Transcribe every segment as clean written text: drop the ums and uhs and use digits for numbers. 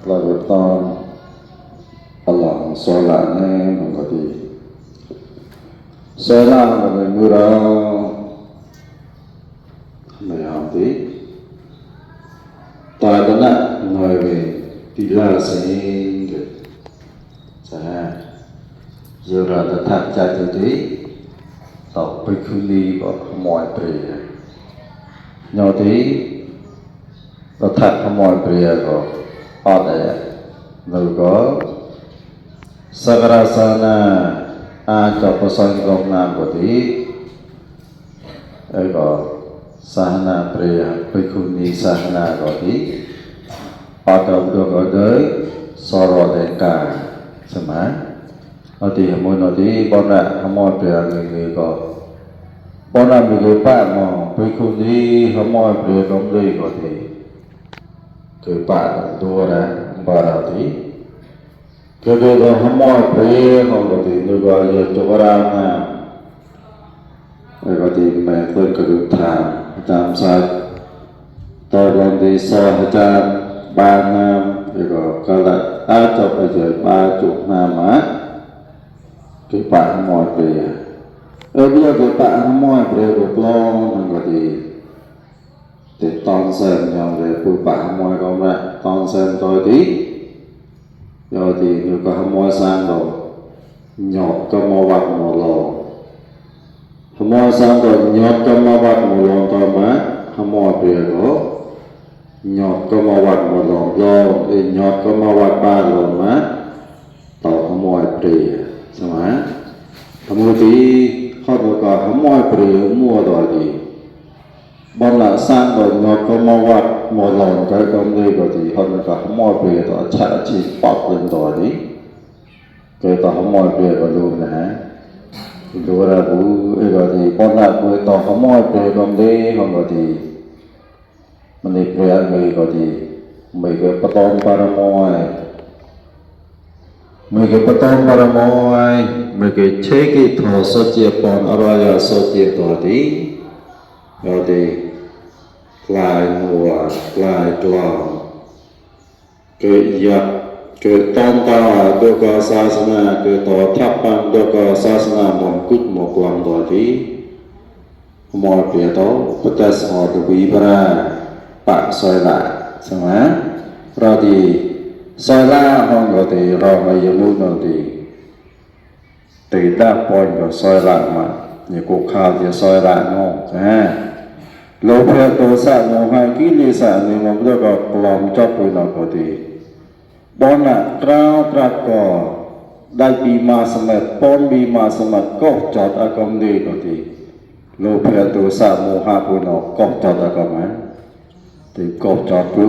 Kelawatan Allah solatnya menjadi solat murah menjadi tak kena mengawe tidak sehingga saya jurada tak jadi tak berkuli bermoy pria nyati tak bermoy pria ko ada lalu sagrasana aja pesan gomna bodi ego sahana pria bikuni sahana bodi ada dogodoi sorodeka sama ati hamun ati bona hamoy pria ngi ko bona mi pa mo bikuni hamoy pria gomdei bodi ke pa dora barati kedo hamoy pria gomdei nuga ye cobarana berarti mereka kedutaan jam saat tahun desa jam banam juga kalau ada aja baju nama kita hamoy pria dia kita hamoy pria belum berarti tonsel yang berupa hamoy komra tonsel tadi jadi juga hamoy sando nyok kemawat molo hamoy sando nyok kemawat molo tama hamoy pria ko nyok kemawat molo lo nyok kemawat balon ma tau hamoy pria sama kemudian kalau hamoy pria mua tadi bona sando nyok kemawat molo cái công ty của thì hơn cả hamoy pria to cha chi pop lên tadi cái to hamoy pria ko luôn nè Dua rabu, berarti pernah kue tahu hamoy pria komde, berarti menipria berarti mereka petong para moy, mereka cek itu setiap pon araya setiap tadi, berarti kelai mua, kelai kelam, ke tanta doka sasana ke to tapan doka sasana mongkut mokuang tadi hamoy pria to petas ho tubi bara pak soila sama berarti soila hong berarti ramai yamu nanti tidak poin ke soila ma ni kokha dia soila no lo pria dosa moha kini sa ni mondo ka kelam capu na berarti bona trao trako dai bima semet pon bima semet koh jot akom de koti lo pria dosa moha puno koh jot akom ti koh jot pu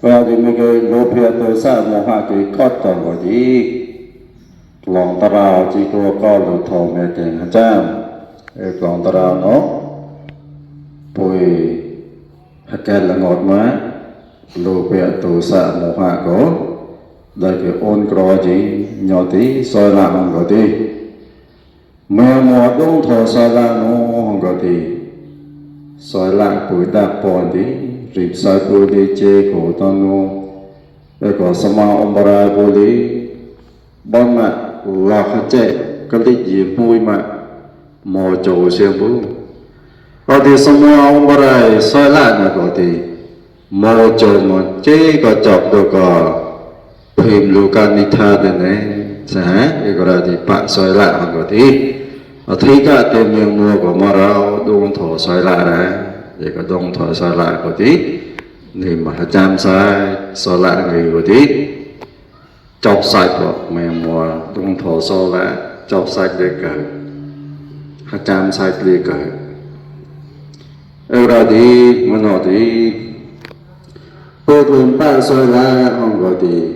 berarti mege lo pria dosa moha ti koh jot koti long tarao ji ko ko lo tho me teng jam long tarao no pui hakal langot ma lo pria dosa moha ko dari on kroji nyoti sola hongoti memo dong tho sola no hongoti sola puda pondi rip sa pudi che ko tonu ko sama ombara pudi bonna la khache kali ji pui ma mo jo sembu odi sama ombara sola na koti mau coba cek kocok doka phim lukan nitha dene sah berarti pak soila anggoti athika tem yang mua ko marau dong tho soila ra ye ko dong tho soila koti ni ma jam sai soila ngi koti chọc sai ko me mua dong tho soila chọc sai de ka ha jam sai de ka berarti menoti Putih pak sola anggoti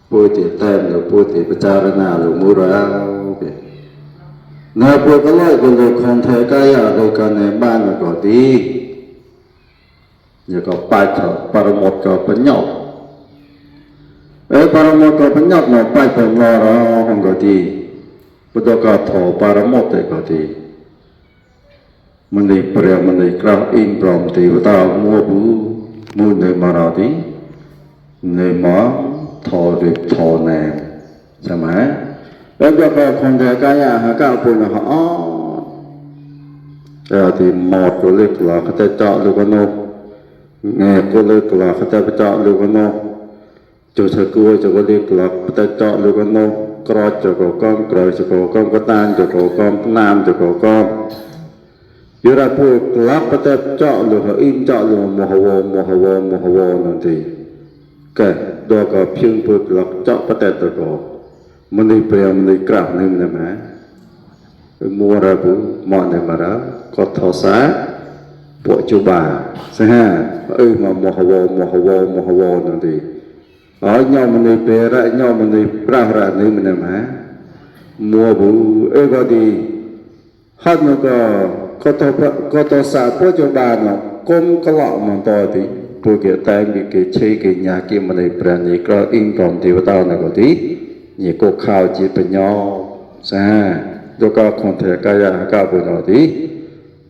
putih tem lo putih bicara lo murau na putih kalau kontak kaya lo kan ban anggoti như có bài thở paramot có bánh nhọc paramot có bánh nhọc nó bài thở ngò đó không có gì bây giờ có thở paramot thì có gì mình đi bèo mình đi cào in brom thì bây giờ mua nơi mà nào thì nơi mà thở được thở nè sao mà bây giờ có không thể cái nhà các bạn họ thì một của lực là có thể chọn được con nô nghe của lực là có thể chọn được con nô cho sơ cua cho có lực là có thể chọn được con nô cọ cho con cờ cho con có tan cho con nam cho con giờ ra phụ là có thể chọn được in chọn được một hồนั่นthì cái đó có phiên phụ là chọn có thể được mình đi bèo mình đi cào nên là mà mua ra bù mọi người mà đó có thọ xá bộ chú bà sẽ ha mà một hồ nữa thì ở nhau mình đi bè ra nhau mình đi ra nên mình làm hả mua bù có đi hết nó có thọ xá bộ chú bà nó cũng có lọ mà to thì bù kia tay cái chơi cái nhà kia mình đi bè này có in còn thì bắt đầu là có tí nhiều cô khao chỉ bên nhau sẽ do có không thể cái gì cả bên đó thì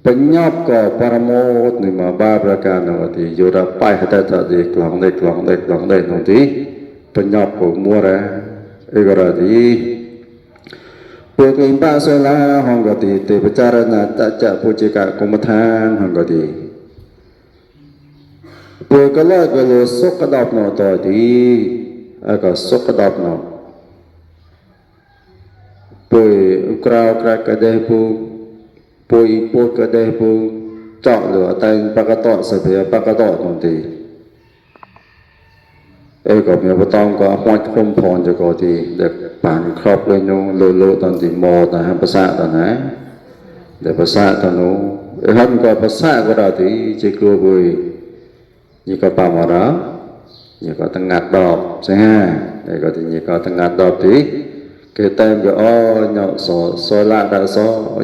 bên nhau có paramot nhưng mà ba cái nào thì dù là phải hết tất gì lòng đây nó thì bên nhau cũng mua ra cái đó thì bữa cái ba số là hàng cái thì bây giờ là ta chợ phụ chỉ cả công than hàng cái thì bữa cái là số cái đọc nó thôi thì cái số cái đọc nó bồi cào cái đây bồi cái đây chọn lửa tay bác tọt sẽ phải bác tọt còn thì có nhiều bắt tông có hoa không phòn cho có thì để bản khóc lên nó lô tận thì mò tại hai bát sa tận á để bát sa tận nó hơn có bát sa có đó thì chỉ cua bồi như có bà mà đó như có tăng ngạt đọt sẽ ha để có thì như có tăng ngạt đọt thì cái tem cái nhọ soi lạ đã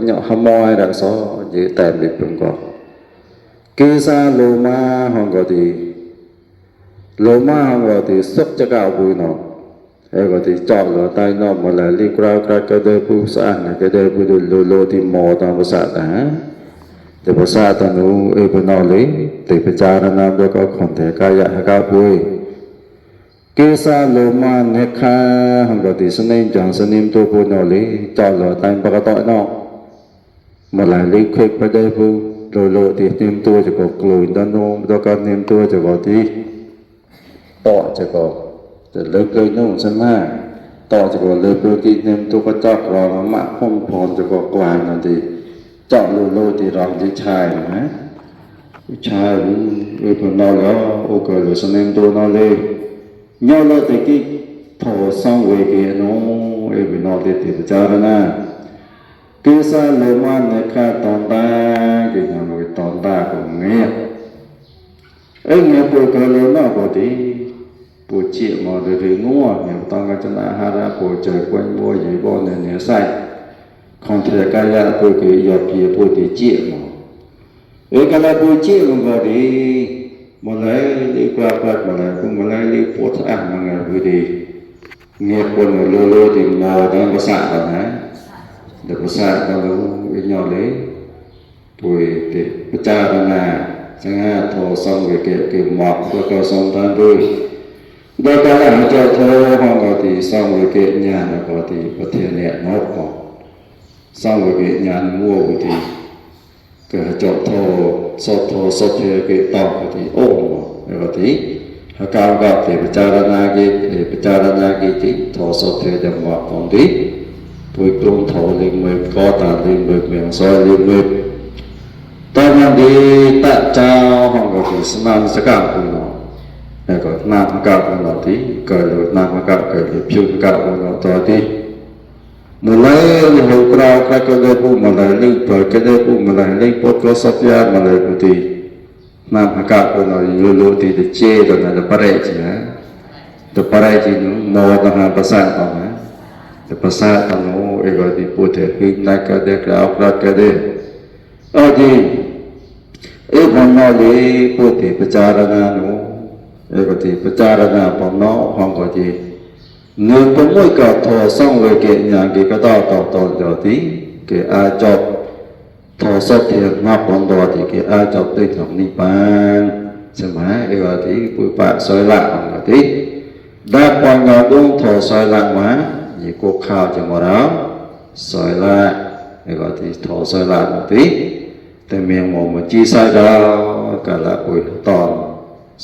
nhọ hamoi đã dưới tem bị bùng có kia sa lô ma hoàng có thì xuất cho gạo bùi nó hay có thì chọn lửa tay nó mà là li qua cái đây bùi sang cái đây bùi lô thì mò tao bớt sạ đã để bớt sạ tao nó bên nó lấy để bây giờ nó làm được có không thể cái gì cái bùi kia sa lô ma nè kha hằng có thì sân em chẳng sân em tôi buồn nó lấy chọn lửa tay bác tội nó mà lại lấy khuyết vào đây vu lô thì em tôi chỉ có lùi đó nó do con em tôi chỉ có tí tọ chỉ có để lấy cây nó sân ma tọ chỉ có lấy cây tí em tôi có chọn rồi nó mạ không phòn chỉ có quài là thì chọn lô thì rằng đi chài mà chài với phần nào đó ok rồi sân em tôi nó lên nhau là cái thổ xong về cái nó bên nó thì bây giờ là kia sa lô man này cả toàn ta cái nhà người toàn ta cũng nghe nghe bữa cái lô nó có tí bữa chiều mà rồi ngua nhiều tao cái chân là ra bữa trời quanh mua gì bao này nhớ sai không thể cái là bữa cái giờ kia bữa thì chiều mà cái là bữa chiều mà đi mà lấy đi qua mà lại cũng mà lấy đi phốt ăn mà ngày vừa đi nghe quân lô thì mò đang có xạ rồi hả được có xạ đâu cái nhỏ đấy tuổi thì cái cha đó là chẳng hạn thò xong cái mọc có xong tan rồi đây cái là cho thô hoặc có thì xong rồi cái nhà nó có thì có thể nhẹ nó có xong rồi cái nhà mua thì cái chỗ thô sót cái tàu thì ôm rồi thì cao gặp thì cái thì thọ sót thì đem vào phòng tí với công thọ liền mười có tàn liền mười miệng soi liền mười ta mang đi tạ trao hoặc là cái nam sẽ cảm của nó này có nam cảm của nó tí cởi rồi nam cảm cởi thì phiêu cảm của nó to tí một lấy hồi cao cái đây bu mà lại lên bởi cái đây bu mà lại lên bớt có sắp ra mà lại một tí nam cảm của nó lô thì để chê rồi là parai chứ hả để parai thì nó mò nó hàng pasang còn hả để pasang còn nó gọi thì phụ thể hình này cái đây cái ốc ra cái đây thì បំណោលីពុទ្ធិបចារណានោះឯកតិបចារណាបំណោហងកតិនៅប្រមួយក៏ធោសង្វេកញ្ញាគេក៏តតទីគេអាចចប់ធោសតិមកបណ្ដោទីគេអាចចប់ទៅក្នុងនិព្វានសម័យឯកតិពុបៈសយលៈហងកតិដាបញ្ញោដងធោសយលៈមកយីកោខោចមរោសយលៈឯកតិធោសយលៈទីแต่เมียงมองมาจีใส่ดาวกะละปุยตอน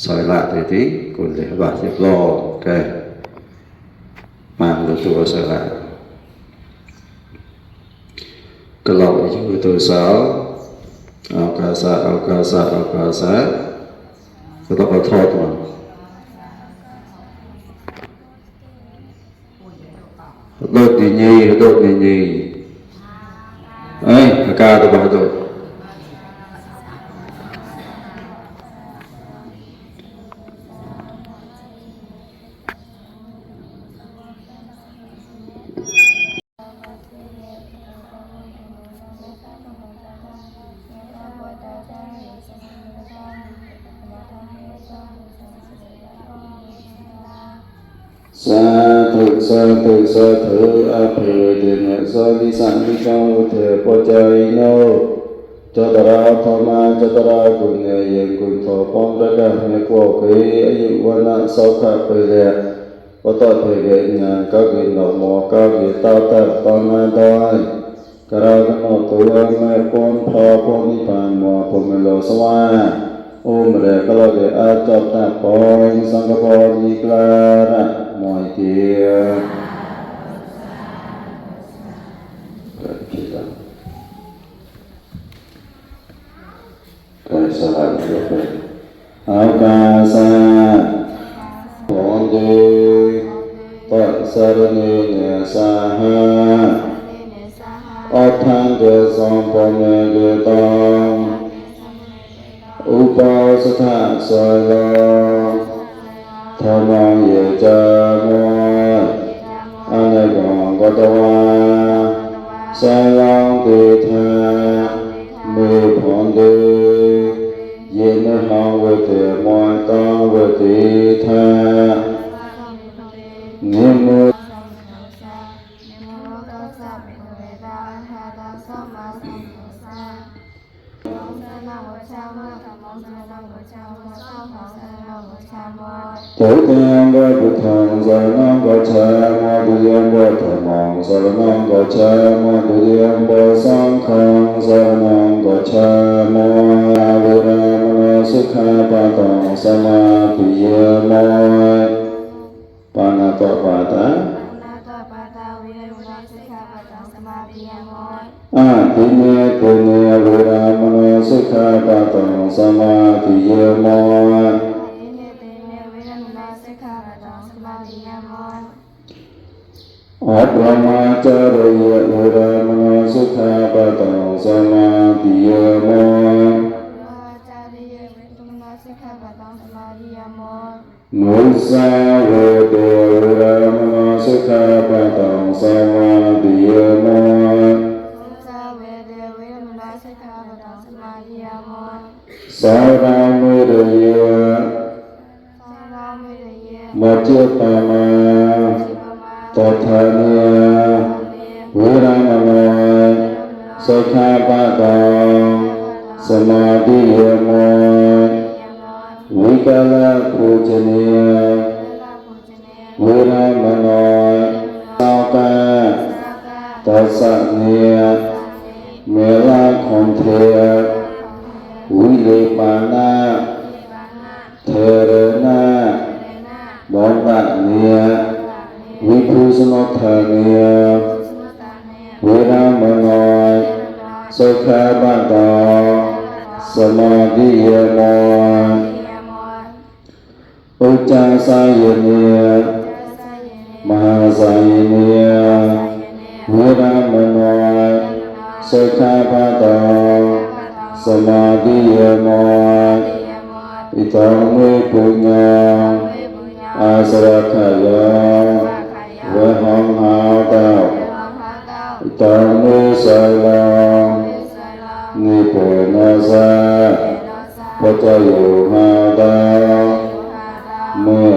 ซอยละทีที่กุเลยบาดเจ็บรอแกมาตัวซอยละก็เราอยู่ตัวสาวเอากาซาก็ต้องเอาทอดมันโดดนี่เอ้ยอากาศตัวบาดตัวสาธุอาเพเดนะสาวิสังวิจังอุเทปจายโนจัตราธรรมาจัตรากุญเยกุณโตปองประกาศเมโกเกอายุวนะสุขะเปเรปตเพเกญากักิโนโมกักิตาตะปะมาดอยกราโนตัวเมปอนพอปอนิพานโมปเมโลสวาโอมเรกะโลเกอาจัตตะปอยสังฆปอนิกลาระมอยเตียก็สลายไปอากาสะปอนเดตัสสรเนเนสาหะอัฏฐังเกสัมปเนเกตังอุปาสถะสยะธรรมังเยจามะอเนกังกตวาสายังติทะเมพันเตเยนะหังเวเตมะตังเวติทะนิโมตุเตยังวะพุทธังสรณังกัจฉามะตุยังวะธัมมังสรณังกัจฉามะตุยังวะสังฆังสรณังกัจฉามะเวรามะสุขาปะตังสมาธิยามะปานาตปะตะอะติเนตุเนเวรามะสุขาปะตังสมาธิยามะอัปปมาจารยะเวรามะสุขาปะตังสมาธิยามะมุสาเวเตเวรามะสุขาปะตังสมาธิยามะสารามิเรยะมัจจปมาตัทธานิยเวรามะสุขาปะตังสมาธิยามะวิกาลภูจเนยเวรามะสากาตัสสะเนยเมลาคันเทวิเลปานะเทเรนะบอนตะเนียวิภูสนทาเนียเวรามะสุขาปะตังสมาธิยามะอุจจาสายเนียมหาสายเนียเวรามะสุขาปะตังสมาธิยามะอิตังเมปุญญังอาสระขะยังเวหังหาตาอิตังเมสัยลังนิโพนัสสะ พระเจ้าอยู่หาดาเมื่อ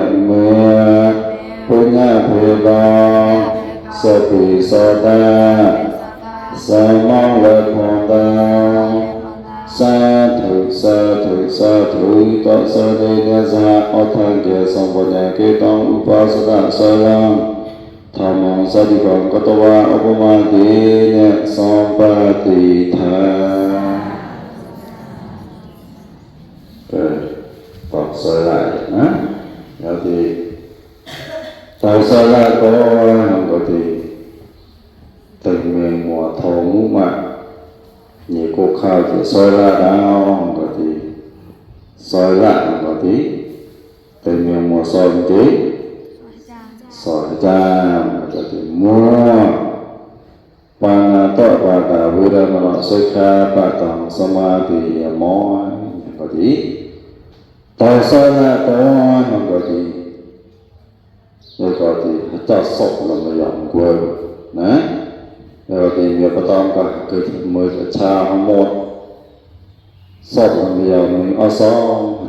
พุญญาเพดาสติสดาสมังเลพอนดาสาธุสาธุสาธุตัสสะเดเนสะอัฏฐังเกสัมปัญญเกตังอุปาสกะสลังธรรมังสติกังกตวะอุปมาเตเนสัมปติทาบอกสลายนะแล้วที่ต่อสลายก็มันก็ที่ตึงเมืองหัวทองมุมะนี่ก็ข้าวที่สลายแล้วมันก็ที่สลายมันก็ที่ตึงเมืองหัวสอนที่สอนจามมันก็ที่มัวปานาโตปาตาวิรมะสุขาปะตังสมาธิยมอยมันก็ที่ต่อสลายก็มันก็ที่แล้วก็ที่จะสอบลงมาอย่างกว่านะแล้วก็ที่มีประตองก็เกิดมือชาหมดสอบลงมาอย่างนี้อาสา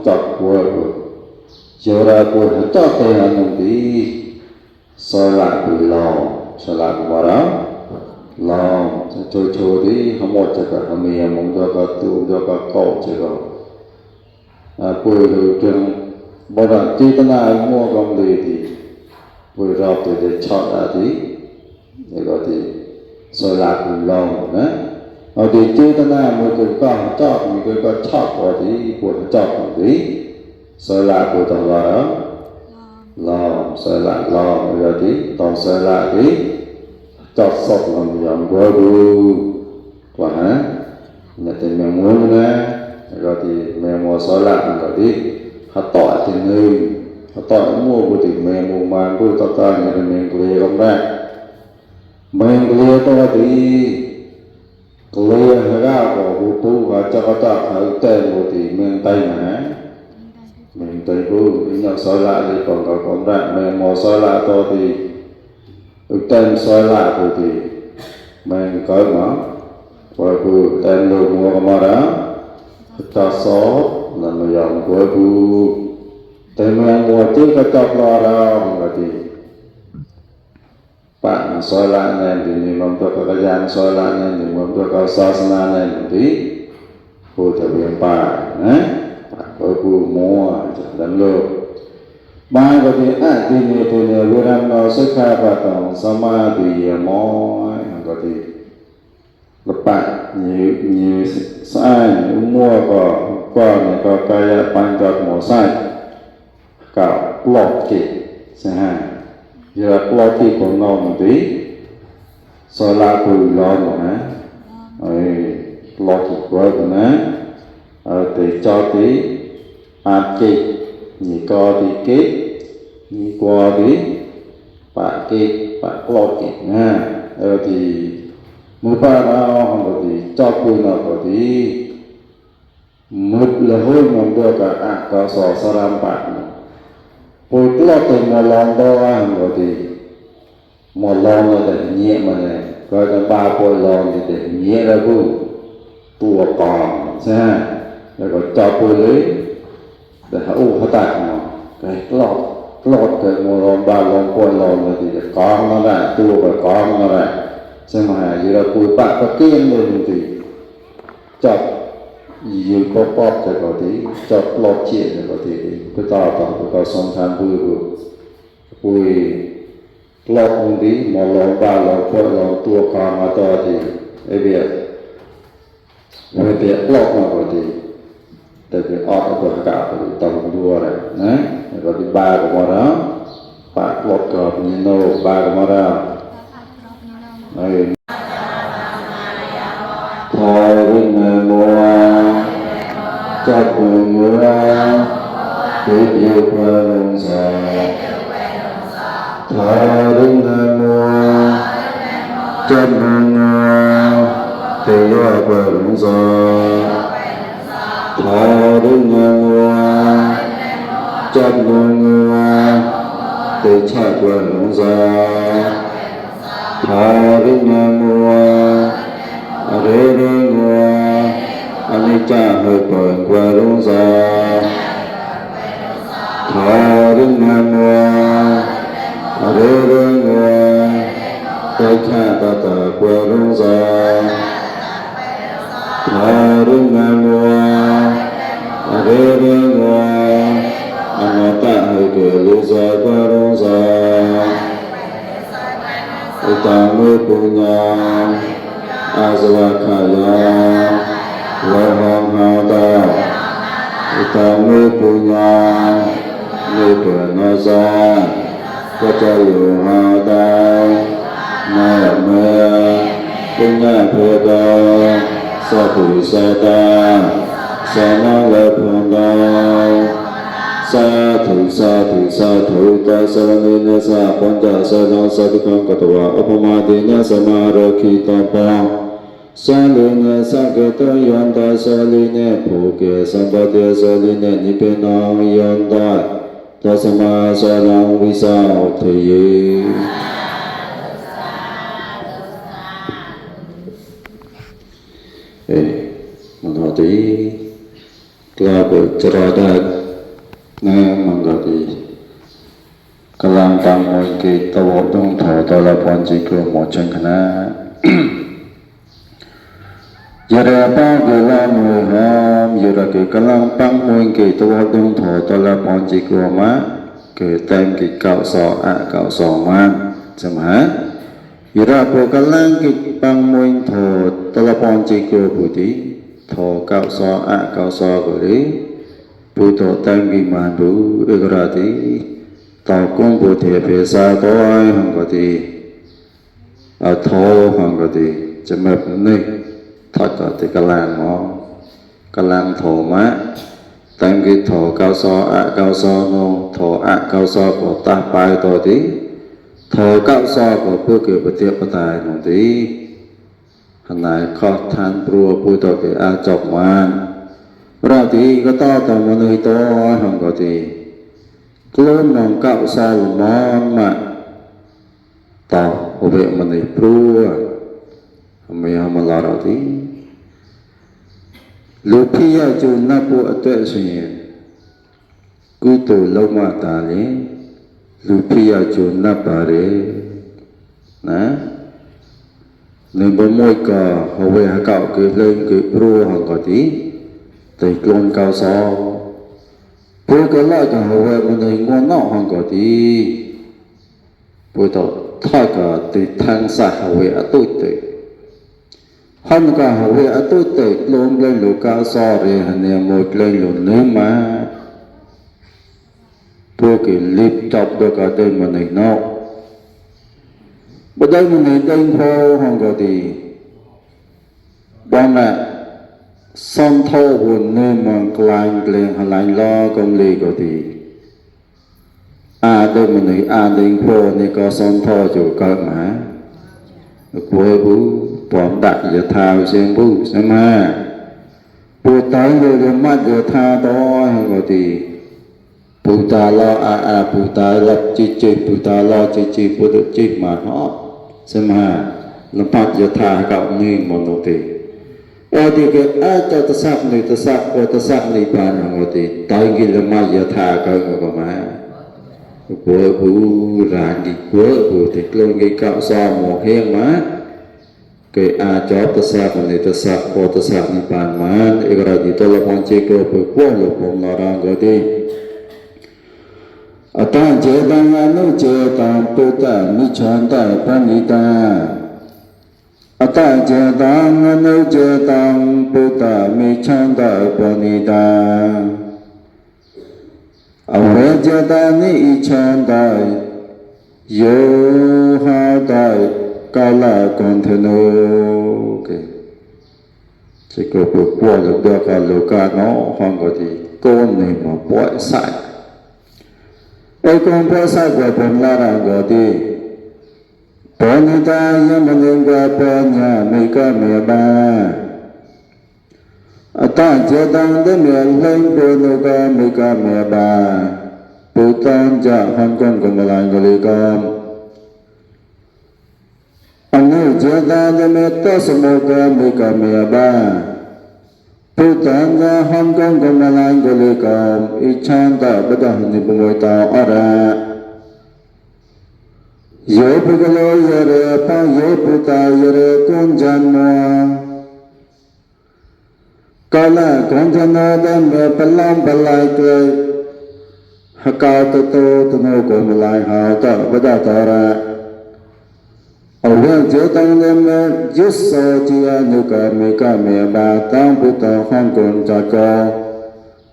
จับกว่าเจ้ารากูจับแต่อันนี้สละกุลาสละกุมาราลาโจดีหมดจะก็มีมุงจะก็ตูจะก็เกาจะก็ปุยดูจนบริจิตนามัวกำลีดีปุยรอบตัวจะชอบอะไรแล้วก็ที่สละกุลานะเอาที่จิตนามัวก็ชอบมีก็ชอบพอดีปวดชอบพอดีสละกุตวาระลาสละลาแล้วที่ต้องสละที่จับสอบลำอย่างบัวดูว่าฮะนั่นเป็นเมืองมัวนะแล้วก็ที่เมืองมัวสละมันก็ที่หัดต่อที่หนึ่งหัดต่อมัวบุตรเมืองมัวมันบุตรต่างๆอย่างเมืองเกลียลงแรกเมืองเกลียตัวที่เกลียห้าก็บุตรว่าจะก็จะหาเต้นบุตรเมืองไต้หวันเมืองไต้บุตรนี่สละที่ของเราของแรกเมืองมัวสละตัวที่tên soi lại của thì mình có mà và của tên đồ mua mà đó ta số là mình dòng của của tên mình mua trước cái chọc lo ra là thì bạn soi lại này thì mình mong cho cái gian soi lại này thì mong cho cái sasana này một tí của thời điểm bà nhé của mua đánh lô baก็ที่ที่มีตัวเนื้อวิรัมเราสุขาปะตังสมาธิยมอยก็ที่ละปะนี่สายมัวก็เนี่ยก็กายปัญจโมสายกับปลอกกิใช่ฮะเยอะปลอกที่ของเรามันที่สลาคุยร้อนนะปลอกที่กว่านะแต่จอที่อากินี่ก็ที่เก็บนี่กว่าที่ปะเก็บปะกลอดเก็บนะที่มือป้าเราของเราที่จอบคุยเราก็ที่มือละหุ่นมันด้วยกับก็สอสรามปะปุยกลอดตัวมาลองด้วยของเราที่มาลองเราแต่เงี้ยมันเลยก็จะบ้าปุยลองที่แต่เงี้ยแล้วกูตัวกองใช่ไหมแล้วก็จอบปุยเลยแต่ถ้าเขาตัดเนาะก็กลอดเกิดมลองบาลองปวนลองเลยทีเดียวกองนั่นแหละตัวก็กองนั่นแหละใช่ไหมยี่เราคุยปะก็เกี้ยงเลยทีจับยืนป๊อปจะก็ทีจับปลอกเชี่ยจะก็ทีก็ต่อก็สองทางคุยปลอกตรงนี้มลองบาลองปวนลองตัวกองมาต่อทีไอเบียปลอกมาก็ทีแต่เป็นออกตัวกาเป็นตรงดัวเลยนะแล้วที่บาร์ก็มาแล้วปากลดกรอบนี่โน่บาร์ก็มาแล้วทอยวิ่งเงินมัวจับมือเงื้อติดอยู่เพื่อลงสอทอยวิ่งเงินมัวจับมือเงื้อติดอยู่เพื่อลงสอทารุณงัวจับงัวติดชาติวันหลงสาทารุณงัวเรงัว อนิจจให้เปิดกว่าลงสาทารุณามัวเรื่องวัวไปข้าตาตากว่าลงสาทารุณามัวเรื่องวัวอนัตตาให้เกิดลุสากว่าลงสาอิตามุปุญญาอาสวะขายาโลหังหาตาอิตามุปุญญานิพพานาสาปัจจโยหาตานาเมปุญญาเพกาสัพพิสัตตาสานาเลพุนดาสาธุสาธุสาธุตัสสะนินะสะปัญจสะนังสัตถิกังกตวะอุปมาเดนะสมาระคิตาปังสาลิเนสังเกตยันตาสาลิเนภูเกสัมปติสาลิเนนิพพานังยันตาตัสมาสารังวิสาทะเยมโนติกลาบจราดานะมังกติกำลังตังมวยเกตวดงถอตละพรจิกหมอจังคณะยะระปะกะลามวยหามยะระเกกำลังปังมวยเกตวดงถอตละพรจิกมะเกเต็มกิเก้าสออะเก้าสอมันใช่มั้ยยะระปะกำลังกิปังมวยถอตละพรจิกบุติถอเก้าสออะเก้าสอก็เลยพุทโธตังกิมันบุเอกราติตากุมพุทเถเพสาโตหังกติอะโทหังกติจะแม่นนี่ทักกติกะลังหมอกะลังโทมะตังกิโทเก้าสออะเก้าสอโนโทอะเก้าสอก็ตาปายตอติโทเก้าสอก็เพื่อเกิดปฏิปทาโนติหันไหนขอทานปรัวพุทโธเกอาจบมันราติก็ต่อตมนุยโตหังกติกลุ่มนองเก้าสอมอนมาต่ออุเบมนุยปรัวไม่เอามาลาราติลูพิยาจูนับอัตเสยกุโตลมาตาเลลูพิยาจูนับปาเรนะในบ่มวยก็เฮาเวหาเก่าเกิดเริ่มเกิดปรัวหังกติแต่กลนเก้าสอเพื่อก็ละก็เฮาเวมันได้งอนนอกหังกติปุตตะถ้าก็ติทางสะเฮาเวอตุติหันก็เฮาเวอตุติลมเลยโลกาสอเรหันเนี่ยหมดเลยหลุนเนื้อมาพวกกิลิบจับก็เดินมาในนอกบ่ได้มันในเดินพอหังก็ดีบ่แม่ซ่อนโทหุ่นเนื้อมันกลางเกลงหลายล้อกำลีก็ดีเดินมันในเดินพอนี่ก็ซ่อนโทอยู่ก็มากลัวบุปอมดักอย่าทาเสียงบุใช่มั้ยปูตายเลยมัดอย่าทาตอหังก็ดีปูตาลอปูตาลับจิปูตาลอจิปุตจิมาฮอใช่มั้ยลำพัดอย่าทากับนี่มโนติดีเกอาจจะสักนิตสักโอตสักนิปานหังติตายกิลมาอย่าทากันก็มากัวบูรากิกัวบูติกลงกิก้าสอหมอเฮงมาเกอาจอบตสักนิตสักโอตสักนิปานมันเอกราติตละพันเจโกเปกัวโลภมนารังกติอตังเจตังอนุเจตังปุตตะมิฉันตะปณิตาอตังเจตังอนุเจตังปุตตะมิฉันตะปณิตาอเวเจตานิอิฉันตะโยหาตะกาลคันธโนเกจิโกปุปวะลดกาโลกาโนหังกติโกนเนมปวยไสEkon prasa gua pemlarang godi Panita yang meninggal penya Mika meba Ata jatang demi Lain penuka Mika meba Putan jak Hongkong kemalang gelikam Anu jatang demi Tas semoga Mika meba ผู้ต่างก็ห้องกงก็มาลายก็เลยก็อิจฉาตาบดานิบมวยตาอระโยปุกโลยเรปะโยปุตายเรกุนจันมัวกาลกุนจันนาดันเวปลามปลายเกยหกาตโตตโนก็มาลายหาตาบดาตาระเอาเรื่องเจตังเดมยุสโสจิยานุกาเมกาเมบาตังพุทธห้องกนจักร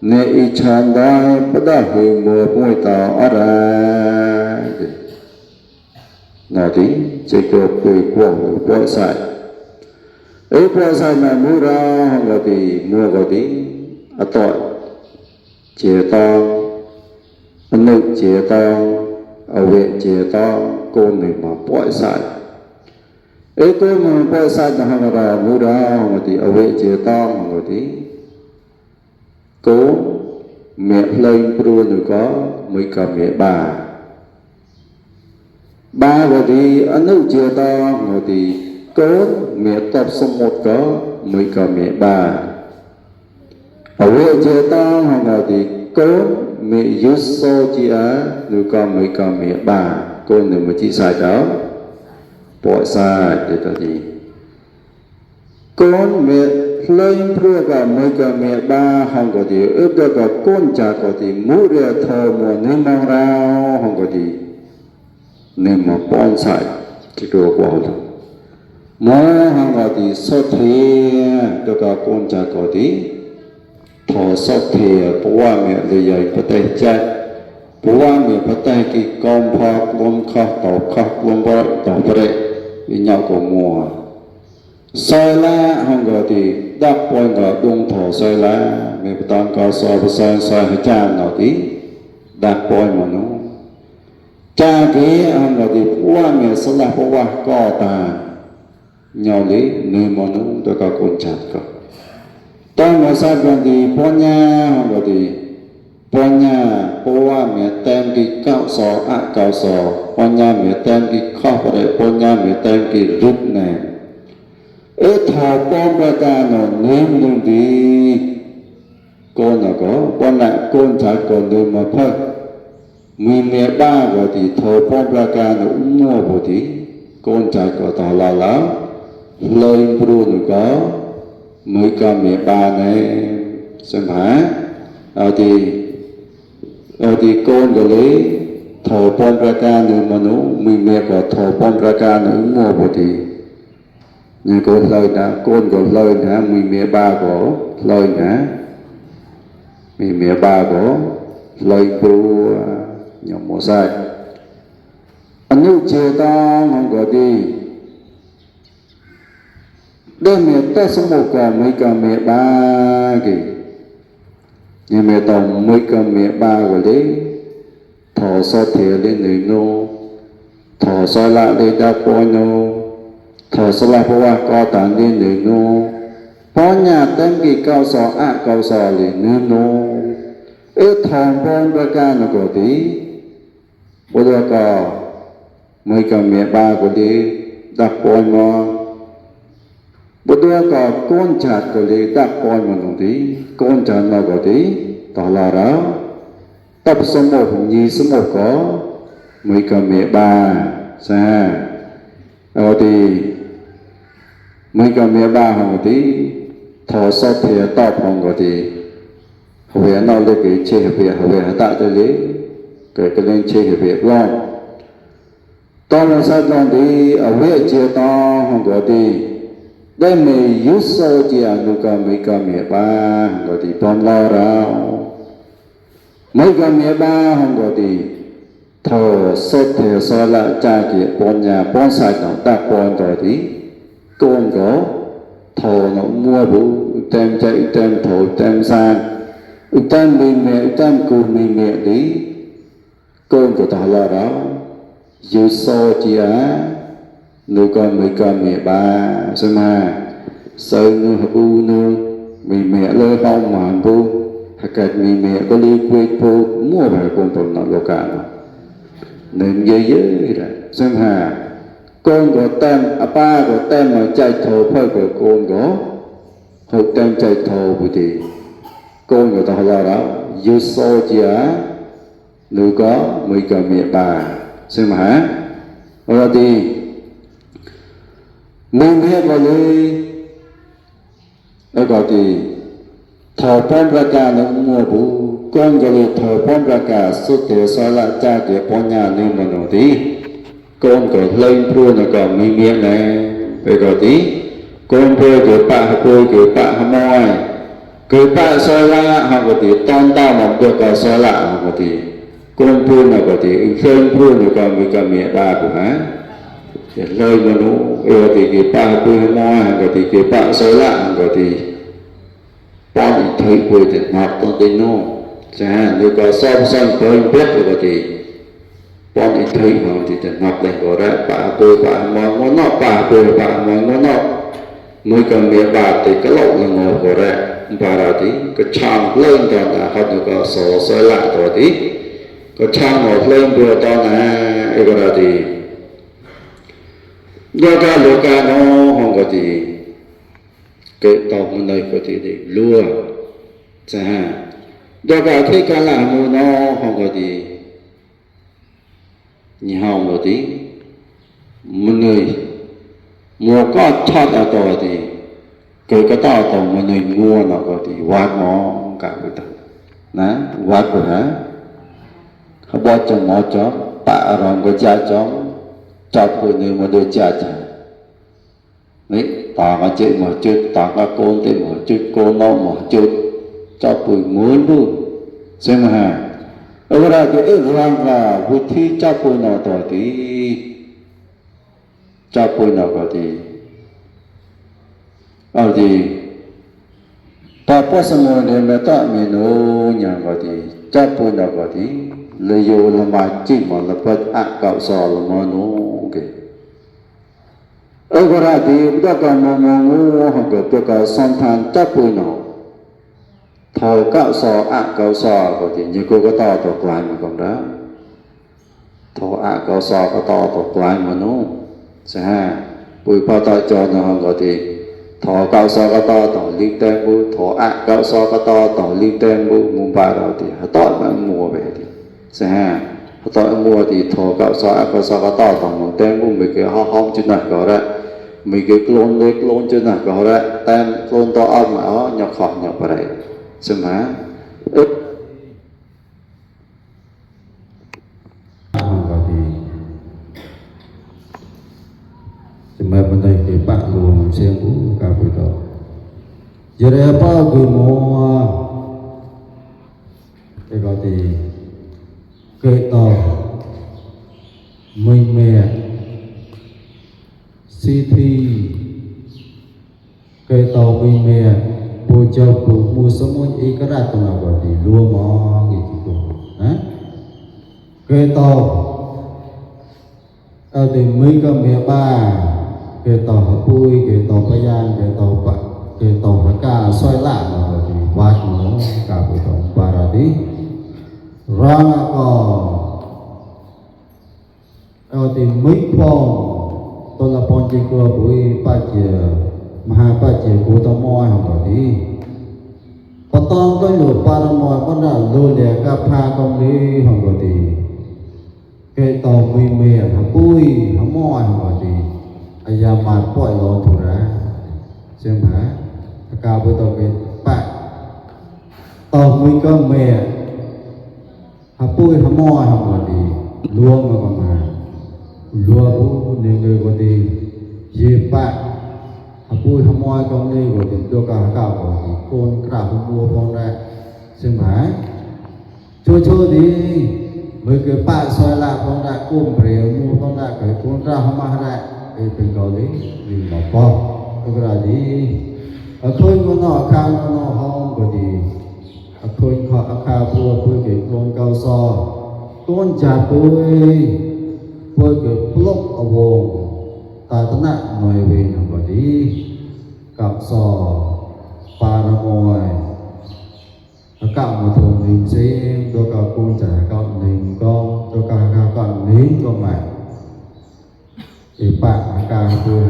เนอิชันได้ปดาหิมัวมวยตาอะไรนาทีจะเกิดปุยกวงหรือปล่อยใส่ปล่อยใส่มามูราห้องก็ดีมัวก็ดีอัตอยเจตังอนุเจตังอเวเจตังโกนหนึ่งมาปล่อยใส่ก็มันปล่อยใส่ห้องเรามูราห้องก็ดีอเวเจตังห้องก็ดีโกเมียเลยปรูหนึ่งก็ไม่กับเมียบาก็ดีอนุเจตองก็ดีโกนเมียตบสมุดก็ไม่กับเมียบาอเวเจตองก็ดีโกนเมียยุสโซจีอาหนึ่งก็ไม่กับเมียบาโกนหนึ่งมันจีสายเจ้าปล่อยสายเดี๋ยวดีโกนเมียเลยเพื่อกับไม่กับเมียบาห้องก็ดีเดี๋ยวก็โกนจากก็ดีมูเรียทอมัวในมองเราห้องก็ดีเนมปอนใส่ที่ตัวกว่าเลยมอหังก็ดีสดเทียตัวก็โกนจากก็ดีทอสดเทียเพราะว่าเมียเลยใหญ่พระเตจัดเพราะว่าเมียพระเตกิกองพอกลมข้าต่อข้าลมบ่ต่อประเดวิญญาณก็มัวซอยละหังก็ดีดักปอนก็ดงทอซอยละเมียตอนก็สอบซอยให้จานหน่อยดีดักปอนมันนู้จากนี้อันเราดีพวกเมียสลับพวกก็ตาเงาลีเนื้อมันนู้ตัวก็คนจัดก็ตั้งมาสักวันดีปัญญาอันเราดีปัญญาพวกเมียเต็มกี่เก้าสอเก้าสอปัญญาเมียเต็มกี่ข้อประเดี๋ยวปัญญาเมียเต็มกี่รุดแน่ถ้าป้อมประการหนึ่งเนื้อมันดีก็น่ะก็ปัญญาคนจัดก็เนื้อมาเพิ่มมีเมียบ้าก็ดีโทรป้องประการมั่วก็ดีโกนใจก็ต่อละแล้วเลยปรูนก็มือกับเมียบ้าเนี่ยใช่ไหมเอาดีโกนก็เลยโทรป้องประการมนุษย์มีเมียก็โทรป้องประการมั่วก็ดีนี่ก็เลยนะโกนก็เลยนะมีเมียบ้าก็เลยนะมีเมียบ้าก็เลยปรูnhầm một sai anh yêu chiều ta không có đi đây mẹ ta sống một cả mấy cả mẹ ba kì nhà mẹ tổng mấy cả mẹ ba của đấy thọ so thiệt lên người nô thọ so lại đây ta coi nô thọ so lại qua co tàn lên người nô có nhà tên kỳ cao sò lên nô thằng con ba ca nó có tí bố đưa có mấy cả mẹ ba của đi đặt con mà bố đưa có con chặt của đi đặt con mà nó tí con chặt nó có tí tỏ là đó tập số 1 nhì số 1 có mấy cả mẹ ba xa rồi thì mấy cả mẹ ba không có tí thọ sót thì tọp không có tí hồi nó lấy cái chế việc hồi tạo tới lấy cái lên chế việc lo tao là sao tao đi ở huyện chia to không có đi đây mình use sâu chỉ ăn được mấy cái mẹ ba không có đi toàn lo rau mấy cái mẹ ba không có đi thở sốt thì sao lại cha kia bọn nhà bọn sạch nó đặt bọn rồi đi con có thở nó mua bù tem chạy tem thổ tem sang tam mẹ tam cô mẹ đi con của ta là đó dù so chi á nuôi con mấy con mẹ ba sao mà sợ nuôi hấp u nuôi mẹ lơ không mà bu hạt cạch mẹ có li quê bu mua về con tồn nó lo cả nên dễ rồi sao mà con của tam ba của tam mà chạy thổ phơi của con có hộp tem chạy thầu bùi thì con người ta hỏi đó dù so chìa nếu có mới cả mẹ bà xem hả rồi thì mình hết vào đây rồi gọi thì thờ phong ra cả nó mua bù con gọi thờ phong ra cả suốt thế so lại cha để phong nhà nên mà nó tí con gọi lên pru nó còn mi miệng này rồi gọi tí con pru kiểu bạ hâm môi kiểu bạ so lại họ gọi tí ton tao mà được gọi so lại họ gọi tí con pru nó gọi tí lên pru nó còn mi cả mẹ ba của hả lời mà nó gọi tí kiểu bạ pru hâm môi họ gọi tí kiểu bạ so lại họ gọi tí bọn thấy quỳ thì mặc tôn tin nó chẳng nếu có xong khởi biết rồi thì bọn thấy họ thì mặc lên có ra bà tôi bà mong nó bà tôi bà mong nó mới cần mẹ bà thì cái lộn là ngồi có ra bà ra thì cái trang lên toàn là họ nó có sổ xoay lại rồi thì cái trang ngồi lên vừa to là cái ra thì do cả lúa cả nó không có gì cái tàu mình đây có thể để lúa chả do cả khi cả làm nó không có gì nhiều một tí mình người mua có thoát ở tàu thì cái tàu mình người mua nó có thì vát mỏ cả cái tàu nè vát rồi hả họ bỏ trong mỏ chó tạ rồi cái cha chó chọc của người mà đưa cha chả đấy tao có chuyện mà chút tao có con thì mà chút con nó mà chút cho bùi muốn luôn xem mà hà ở đây thì rằng là vui thi cho bùi nào tỏ tí cho bùi nào có thì ở thì ta có sân môn thì mà ta mình nó nhà có thì cho bùi nào có thì lấy vô là mà chỉ mà là bắt ác cạo sò là mà nó kì ở đây thì ta có mà hoặc là ta có song than cho bùi nào thờ cạo sò ác cạo sò có thì như cô có to thuộc lại mà còn đó thờ ác cạo sò có to thuộc lại mà nó sẽ bùi bao ta cho nó có thì thọ cạo sò có to liên tên bu thọ ác cạo sò có to liên tên bu mùng ba rồi thì họ to mà mua về thì sẽ họ to mua thì thọ cạo sò ác cạo sò có to mùng tên bu mấy cái ho hom trên này có đấy mấy cái clone trên này có đấy tên clone to âm mà nó nhập khỏi nhập vào đấy xem hả mà bên đây thì bạn luôn xem cũng cả buổi tối giờ đây bao người mua cái gọi thì cây to mình mẹ city cây to mình mẹ bố cháu của mua số môn ý cái ra tụi nào gọi thì lúa mò gì chứ cô cây to ở thì mình có mẹ ba cái tàu hấp bùi, cái tàu bây giờ, cái tàu bạc, cái tàu hấp cá xoay lạ rồi thì vắt nó cả buổi tối ba ra đi, rang có thì mấy phong tôi là phong chỉ có buổi ba giờ mà ba giờ của tao mua không có đi, còn tao tôi lựa ba tao mua con là lựa để cà phê công đi không có đi, cái tàu mì hấp bùi hấp mua không có đi ai ra mà poi lo thủ ra xem hả cao với tao cái bạn tao mới có mẹ hả bui hả mò hả mà đi luôn mà còn mà luôn bố nên người còn đi gì bạn hả bui hả mò con đi rồi thì tôi cả cao rồi thì con cả không mua con ra xem hả chơi đi mấy cái bạn xoay lại con ra ôm bèo mua con ra cái con ra không mà ra cái tình cầu đấy vì mà con cái là gì ở khơi nó khao nó không có gì ở khơi họ khao bùa cái con cao so con chả bùi cái block ở vùng ta tận nặng nói về nó có đi cạo so pa ra ngoài cạo một thùng mình xem tôi cạo con chả cạo mình con tôi cạo nín con mày thì bạn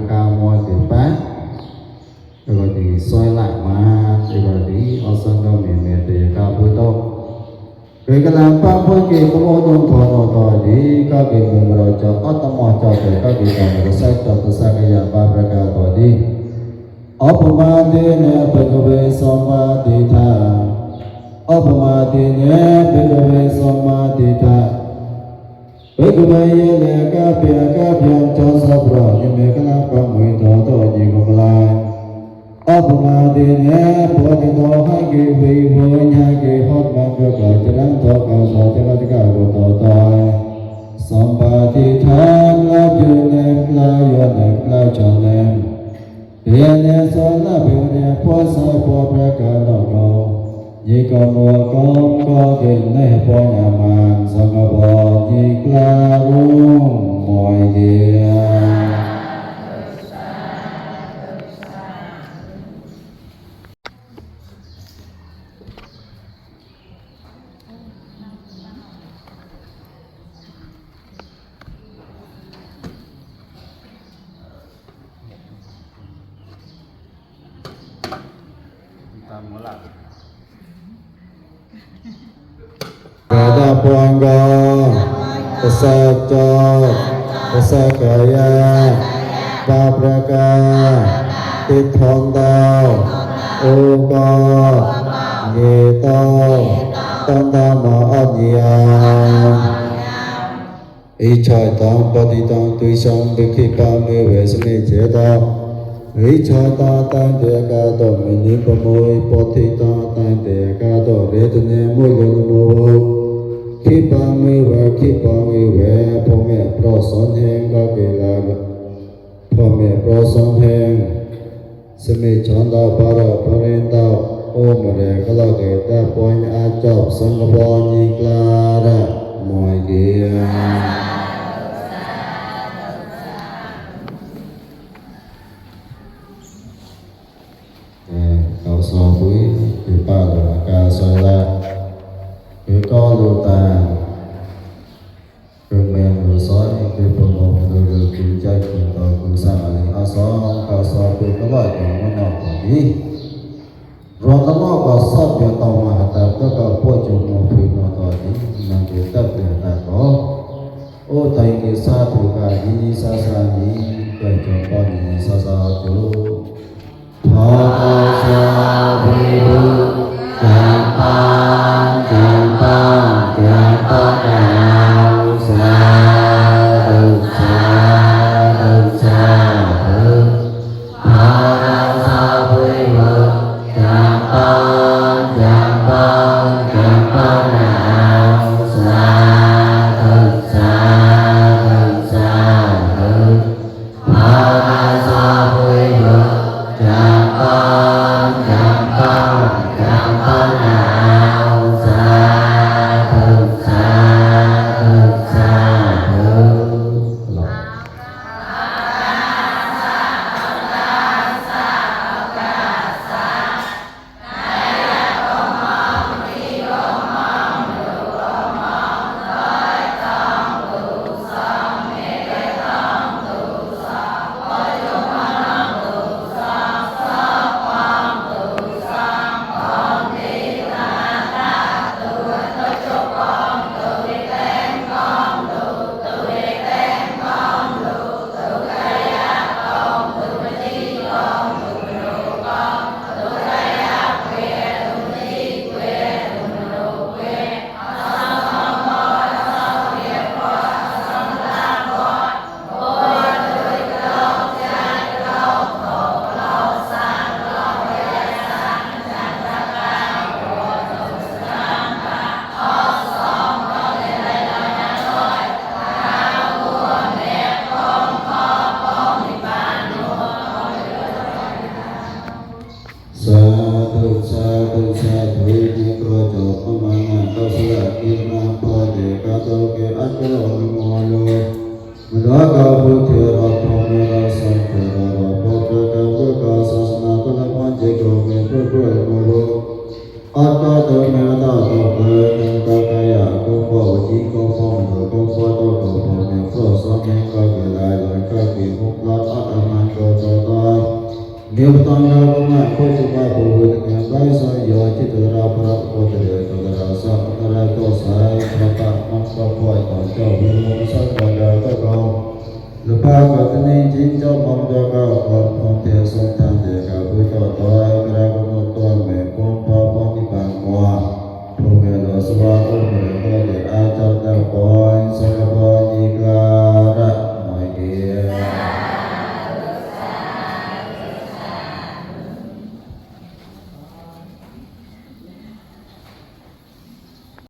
cao môi thì bác ก็ดีซอยหลักมาก็ดีเอาสังก็มีเมตตาพุทโธเกิดกำลังปังพุทธกิจโมดนทอนต่อดีก็เกิดมือเราจะอัตมะจะเกิดก็เกิดการรักษาต่อสักอย่างบาปกาต่อดีอัปมาเดเนเปกเวสมาติธาอัปมาเดเนเปกเวสมาติธาเปกเวเยเลกะเปียกะเปียนจอสัพระยิเมกะลังปังมุยต่อต่อจิกมลายอัปมาเดเนปวติโตให้เกวิโวญะเกหดมันก็จะลังต่อกันต่อจะลังกะก็ต่อต่อสัมปาติธานลาจุเนลาโยเนลาจอเนเรียนสอนละเพียงเนี่ยพอสายพอประกาศเราก็ยิ่งก็มัวก็เกิดในพอยามันสังกบยิ่งกล้ารุ่งมวยเดียPada puangga saja pasakaya papraka tithonda oga ngeta tandama adya ichai tang pati tang tuisang bikhipa me vesme jeda ichai ta tang deka do mini pamoi pati ta tang deka do redne moyo moคิดปังไม่แหวพ่อแม่เพราะสอนแห่งก็เกลาพ่อแม่เพราะสอนแห่งสมัยฉันดาวปาราพเรนดาวโอมเรก็ละเกตาปอยอาจอบสังกบญิกลาระมอยเกียเขาสอนคุยคือป้าหลวงกาสอนละคือก็ดูตาคือแมงดูซ้อยคือปมงดูคือใจคือต่อคือสร้างอะไรอาสองก็สอบคือก็ว่าอย่างมันนอกของนี้รอนนอกก็สอบอย่างต่อมาแต่ก็พวกจุ่มมาพื้นนอกต่อนี้มันเกิดตั้งแต่แต่ก็โอ้ใจกิสาธุกายิสาสานีเกิดจงปอนยิสาสาจุพอสาวิบุจังปังจังปังดาวสาธุสาธุสาธุพาราสาวิบุจังปังดาวสาธุสาธุสาธุพาราสาวิบุจังปังดาวสาธุสาธุสาธุที่ก็จบประมาณนั้นก็สละกินน้ำพอเดกาโตเกอัตโตมิโมโลมรากาพุทเถระพรหมราสังเถระพระพุทธเจ้าก็ศาสนาก็ละปัญจโกเมพระพุทธโมโลอัตตะเตเมตาโตเปนังกะกายะกุปะจิโกปะโนกุปะโตโกปะเมพระสัมเมกะเกลายลอยกะกิมุกละอัตมันโกโตตายเน วตังกาบมาโคจุปาภูเวตะกายสายโยจิตราปราโคตเรตราสัพตระโตสายพระตะมังกะปอยตอนเจ้าวิโมสัตตะดาตะกองลุปากะตะนิจินเจ้ามังดะกะขอพรเทส